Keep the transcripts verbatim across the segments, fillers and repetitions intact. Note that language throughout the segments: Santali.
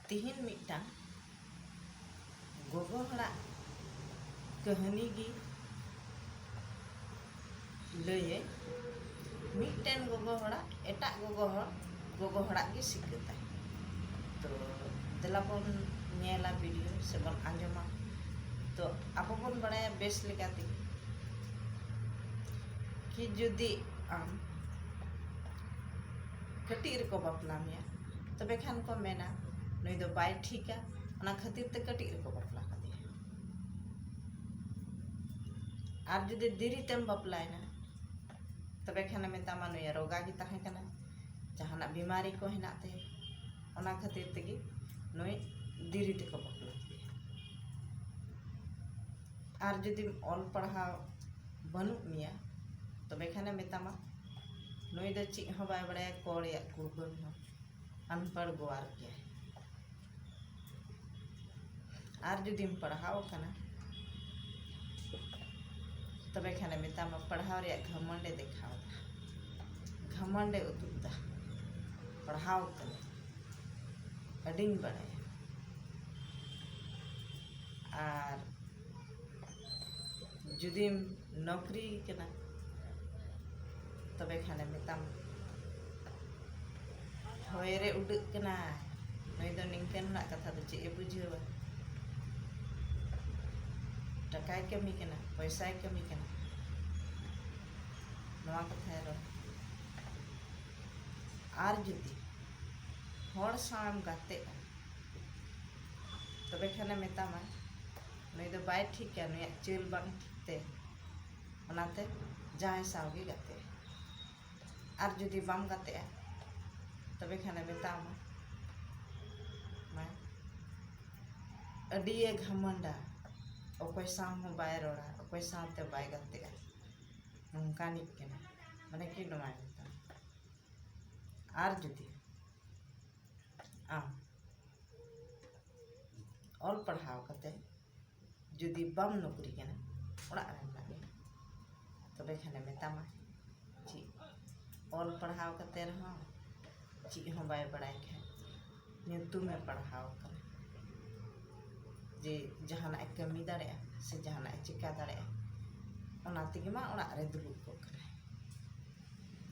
ᱛᱤᱦᱤᱧ ᱢᱤᱫᱴᱟᱝ ᱜᱚᱜᱚ ᱦᱚᱲᱟᱜ ᱠᱟᱹᱦᱱᱤ ᱜᱮ ᱞᱟᱹᱭᱟᱹᱧ᱾ ᱢᱤᱫᱴᱮᱱ ᱜᱚᱜᱚ ᱦᱚᱲᱟᱜ ᱮᱴᱟᱜ ᱜᱚᱜᱚ ᱦᱚᱲ ᱜᱚᱜᱚ ᱦᱚᱲᱟᱜ ᱜᱮ ᱥᱤᱠᱷᱟᱹᱛᱟᱭ᱾ ᱛᱚ ᱫᱮᱞᱟ ᱵᱚᱱ ᱧᱮᱞᱟ ᱵᱷᱤᱰᱤᱭᱳ ᱥᱮ ᱵᱚᱱ ᱟᱸᱡᱚᱢᱟ᱾ ᱛᱚ ᱟᱵᱚ ᱵᱚᱱ ᱵᱟᱲᱟᱭᱟ ᱵᱮᱥ ᱞᱮᱠᱟᱛᱮ ᱠᱤ ᱡᱩᱫᱤ ᱟᱢ ᱠᱟᱹᱴᱤᱡ ᱨᱮᱠᱚ ᱵᱟᱯᱞᱟ ᱢᱮᱭᱟ, ᱛᱚᱵᱮ ᱠᱷᱟᱱ ᱠᱚ ᱢᱮᱱᱟ, "ᱱᱩᱭ ᱫᱚ ᱵᱟᱭ ᱴᱷᱤᱠᱟ, ᱚᱱᱟ ᱠᱷᱟᱹᱛᱤᱨ ᱛᱮ ᱠᱟᱹᱴᱤᱡ ᱨᱮᱠᱚ ᱵᱟᱯᱞᱟ ᱠᱟᱫᱮᱭᱟ᱾" ᱟᱨ ᱡᱩᱫᱤ ᱫᱮᱨᱤ ᱛᱮᱢ ᱵᱟᱯᱞᱟᱭᱮᱱᱟ, ᱛᱚᱵᱮ ᱠᱷᱟᱱᱮ ᱢᱮᱛᱟᱢᱟ, "ᱱᱩᱭᱟᱜ ᱨᱳᱜᱟ ᱜᱮ ᱛᱟᱦᱮᱸ ᱠᱟᱱᱟ, ᱡᱟᱦᱟᱱᱟᱜ ᱵᱤᱢᱟᱨᱤ ᱠᱚ ᱦᱮᱱᱟᱜ ᱛᱟᱭᱟ, ᱚᱱᱟ ᱠᱷᱟᱹᱛᱤᱨ ᱛᱮᱜᱮ ᱱᱩᱭ ᱫᱮᱨᱤ ᱛᱮᱠᱚ ᱵᱟᱯᱞᱟ ᱠᱮᱫᱮᱭᱟ᱾" ᱟᱨ ᱡᱩᱫᱤᱢ ᱚᱞ ᱯᱟᱲᱦᱟᱣ ᱵᱟᱹᱱᱩᱜ ᱢᱮᱭᱟ, ᱛᱚᱵᱮ ᱠᱷᱟᱱᱮ ᱢᱮᱛᱟᱢᱟ, "ᱱᱩᱭ ᱫᱚ ᱪᱮᱫ ᱦᱚᱸ ᱵᱟᱭ ᱵᱟᱲᱟᱭᱟ, ᱠᱚ ᱨᱮᱭᱟᱜ ᱠᱩᱲᱵᱟᱹᱱ ᱦᱚᱸ, ᱟᱱᱯᱟᱲ ᱜᱚᱣᱟᱨ ᱜᱮᱭᱟᱭ᱾" ᱟᱨ ᱡᱩᱫᱤᱢ ᱯᱟᱲᱦᱟᱣ ᱟᱠᱟᱱᱟ, ᱛᱚᱵᱮ ᱠᱷᱟᱱᱮ ᱢᱮᱛᱟᱢᱟ, "ᱯᱟᱲᱦᱟᱣ ᱨᱮᱭᱟᱜ ᱜᱷᱟᱢᱚᱸᱰᱮ ᱫᱮᱠᱷᱟᱣ ᱮᱫᱟ, ᱜᱷᱟᱢᱚᱸᱰᱮ ᱩᱫᱩᱜ ᱮᱫᱟ, ᱯᱟᱲᱦᱟᱣ ᱠᱟᱱᱟᱹᱧ, ᱟᱹᱰᱤᱧ ᱵᱟᱲᱟᱭᱟ᱾" ᱟᱨ ᱡᱩᱫᱤᱢ ᱱᱚᱠᱨᱤ ᱠᱟᱱᱟ, ᱛᱚᱵᱮ ᱠᱷᱟᱱᱮ ᱢᱮᱛᱟᱢ, "ᱦᱚᱭ ᱨᱮ ᱩᱰᱟᱹᱜ ᱠᱟᱱᱟᱭ, ᱱᱩᱭ ᱫᱚ ᱱᱤᱝᱠᱟᱹᱱ ᱦᱚᱲᱟᱜ ᱠᱟᱛᱷᱟ ᱫᱚ ᱪᱮᱫ ᱮ ᱵᱩᱡᱷᱟᱹᱣᱟ? ᱴᱟᱠᱟᱭ ᱠᱟᱹᱢᱤ ᱠᱟᱱᱟ, ᱯᱚᱭᱥᱟᱭ ᱠᱟᱹᱢᱤ ᱠᱟᱱᱟ", ᱱᱚᱣᱟ ᱠᱟᱛᱷᱟᱭ ᱨᱚᱲ᱾ ᱟᱨ ᱡᱩᱫᱤ ᱦᱚᱲ ᱥᱟᱶᱮᱢ ᱜᱟᱛᱮᱜᱼᱟ, ᱛᱚᱵᱮ ᱠᱷᱟᱱᱮ ᱢᱮᱛᱟᱢᱟ, "ᱱᱩᱭ ᱫᱚ ᱵᱟᱭ ᱴᱷᱤᱠᱟ, ᱱᱩᱭᱟᱜ ᱪᱟᱹᱞ ᱵᱟᱝ ᱴᱷᱤᱠ ᱛᱮ, ᱚᱱᱟᱛᱮ ᱡᱟᱦᱟᱸᱭ ᱥᱟᱶ ᱜᱮ ᱜᱟᱛᱮᱜ ᱟᱭ᱾" ᱟᱨ ᱡᱩᱫᱤ ᱵᱟᱢ ᱜᱟᱛᱮᱜᱼᱟ, ᱛᱚᱵᱮ ᱠᱷᱟᱱᱮ ᱢᱮᱛᱟᱢᱟ, ᱢᱟ, "ᱟᱹᱰᱤᱭᱮ ᱜᱷᱟᱢᱚᱸᱰᱟ, ᱚᱠᱚᱭ ᱥᱟᱶ ᱦᱚᱸ ᱵᱟᱭ ᱨᱚᱲᱟ, ᱚᱠᱚᱭ ᱥᱟᱶᱛᱮ ᱵᱟᱭ ᱜᱟᱛᱮᱜᱼᱟ, ᱱᱚᱝᱠᱟᱱᱤᱡ ᱠᱟᱱᱟ", ᱢᱟᱱᱮ ᱠᱤ ᱱᱚᱣᱟᱭ ᱢᱮᱛᱟᱢᱟ᱾ ᱟᱨ ᱡᱩᱫᱤ ᱟᱢ ᱚᱞ ᱯᱟᱲᱦᱟᱣ ᱠᱟᱛᱮ ᱡᱩᱫᱤ ᱵᱟᱢ ᱱᱚᱠᱨᱤ ᱠᱟᱱᱟ, ᱚᱲᱟᱜ ᱨᱮ ᱢᱮᱱᱟᱜ ᱢᱮᱭᱟ, ᱛᱚᱵᱮ ᱠᱷᱟᱱᱮ ᱢᱮᱛᱟᱢᱟ, ᱪᱮᱫ ᱚᱞ ᱯᱟᱲᱦᱟᱣ ᱠᱟᱛᱮ ᱨᱮᱦᱚᱸ ᱪᱮᱫ ᱦᱚᱸ ᱵᱟᱭ ᱵᱟᱲᱟᱭ ᱠᱷᱟᱱ, ᱧᱩᱛᱩᱢᱮ ᱯᱟᱲᱦᱟᱣ ᱠᱟᱱᱟ, ᱡᱮ ᱡᱟᱦᱟᱱᱟᱜ ᱮ ᱠᱟᱹᱢᱤ ᱫᱟᱲᱮᱭᱟᱜᱼᱟ ᱥᱮ ᱡᱟᱦᱟᱱᱟᱜ ᱮ ᱪᱤᱠᱟ ᱫᱟᱲᱮᱭᱟᱜᱼᱟ, ᱚᱱᱟ ᱛᱮᱜᱮ ᱢᱟ ᱚᱲᱟᱜ ᱨᱮ ᱫᱩᱲᱩᱵ ᱠᱚᱜ ᱠᱟᱱᱟᱭ᱾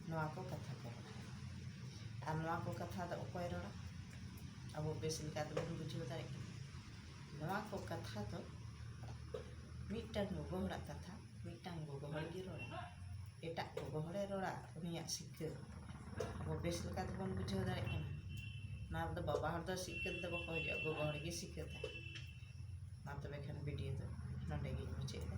ᱱᱚᱣᱟ ᱠᱚ ᱠᱟᱛᱷᱟ ᱠᱚ ᱨᱚᱲᱟ᱾ ᱟᱨ ᱱᱚᱣᱟ ᱠᱚ ᱠᱟᱛᱷᱟ ᱫᱚ ᱚᱠᱚᱭ ᱨᱚᱲᱟ? ᱟᱵᱚ ᱵᱮᱥ ᱞᱮᱠᱟ ᱛᱮᱵᱚᱱ ᱵᱩᱡᱷᱟᱹᱣ ᱫᱟᱲᱮᱭᱟᱜ ᱠᱟᱱᱟ᱾ ᱱᱚᱣᱟ ᱠᱚ ᱠᱟᱛᱷᱟ ᱫᱚ ᱢᱤᱫᱴᱟᱝ ᱜᱚᱜᱚ ᱦᱚᱲᱟᱜ ᱠᱟᱛᱷᱟ ᱢᱤᱫᱴᱟᱝ ᱜᱚᱜᱚ ᱦᱚᱲ ᱜᱮ ᱨᱚᱲᱟ᱾ ᱮᱴᱟᱜ ᱜᱚᱜᱚ ᱦᱚᱲᱮ ᱨᱚᱲᱟ, ᱩᱱᱤᱭᱟᱜ ᱥᱤᱠᱷᱟᱹ ᱟᱵᱚ ᱵᱮᱥ ᱞᱮᱠᱟ ᱛᱮᱵᱚᱱ ᱵᱩᱡᱷᱟᱹᱣ ᱫᱟᱲᱮᱭᱟᱜ ᱠᱟᱱᱟ᱾ ᱚᱱᱟ ᱨᱮᱫᱚ ᱵᱟᱵᱟ ᱦᱚᱲ ᱫᱚ ᱥᱤᱠᱷᱟᱹᱛ ᱫᱚ ᱵᱟᱠᱚ ᱦᱤᱡᱩᱜᱼᱟ, ᱜᱚᱜᱚ ᱦᱚᱲ ᱜᱮ ᱥᱤᱠᱷᱟᱹᱛᱟ᱾ ᱢᱟ ᱛᱚᱵᱮ ᱠᱷᱟᱱ ᱵᱷᱤᱰᱤᱭᱳ ᱫᱚ ᱱᱚᱰᱮ ᱜᱤᱧ ᱢᱩᱪᱟᱹᱫ ᱮᱫᱟ᱾